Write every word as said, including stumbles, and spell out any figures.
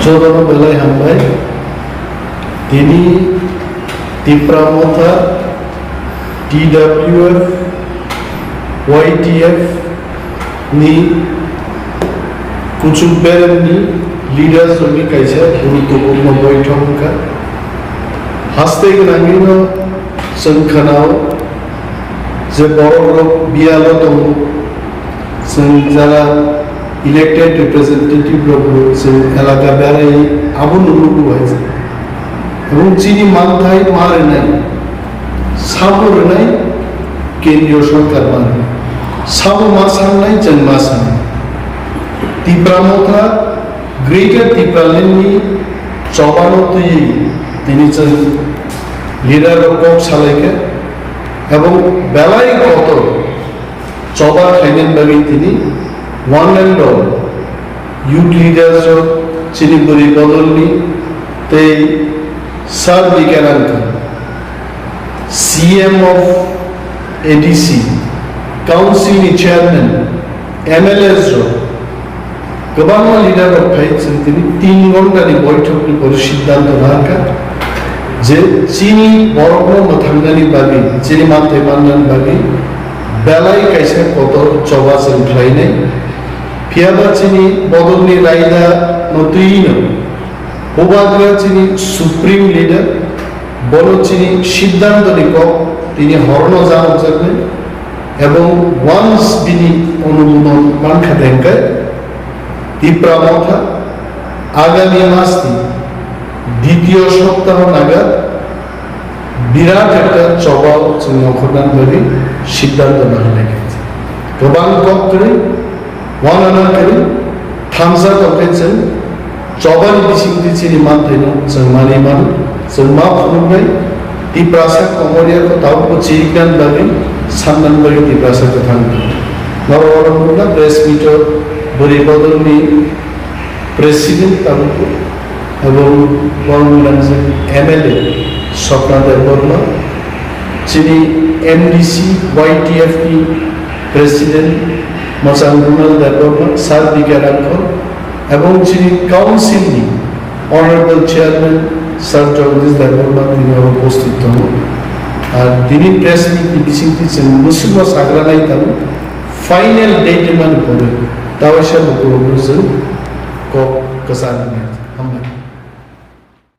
Jotono belai hambai. Tini Tipra Motha, T W F, Y T F ni kuchuk beremni leaders rokni kaisa guruttopurno boithok wngkha. Haste gwnangwino chwng khanao je borokrok biyalo tongo, chwng jara elected representative rokbo chwng elaka berai abono nugo hai. Ebong chini manthai ma rwnai, sabo rwnai kendriyo sorkar ma rwnai. Sabo ma sangnai, chwng ma sangnai. Tipra Motha, Greater Tipraland ni chobano twiwi tini chwng leader rok kok salaikha, ebong belai kotor choba khainani bagwi tini one and all youth leaders rok, chini bwrwi bodolni tei Sir Bikarangka, C M of A D C, council ni chairman, M L As rok, kwbangma leader rok phai chwng tini tin ghonta ni boithok ni pore siddhanto nangkha je chini borokno mwthangnani bagwi, chini manthai mannani bagwi belai kaisa kotor choba chwng khlainai. Phiyaba chini bodolni raida no twino Bubagra chini supreme leader, bono chini siddhanto ni kok tini horono janokjaknai, ebong once bini onumodon mankha dengkai, Tipra Motha agami mas ni ditiyo soptaho naga birat ekta chobao chwng nongkhornani bagwi siddhanto nanglaikha. Kwbang kok kwrwi, wanana kwrwi, thamsa tongkhe chwng chobani bisingtwi chini manthaino chwng manwi mano. Chwng ma phunuknai, Tiprasa Komoria kho tabukbo chiriknani bagwi, sannani bagwi Tiprasa kwthang tongo. Norok oro nukna press meet-o bwrwi bodolni President tabukbo, abo Bormwlangsa M L A Swapna Debbarma, chini M D C Y T F ni President Mwchang Runal Debbarma, Sir B K Rangkhol, ebong chini Council ni Honorable Chairman Sir Jagadish Debbarma tini oro upasthit tongo. Ar tini press meet ni bisingtwi chwng mwswkno sagra nai tongo, final date wngmani pore tawaisa bukurokno chwng kok kwchang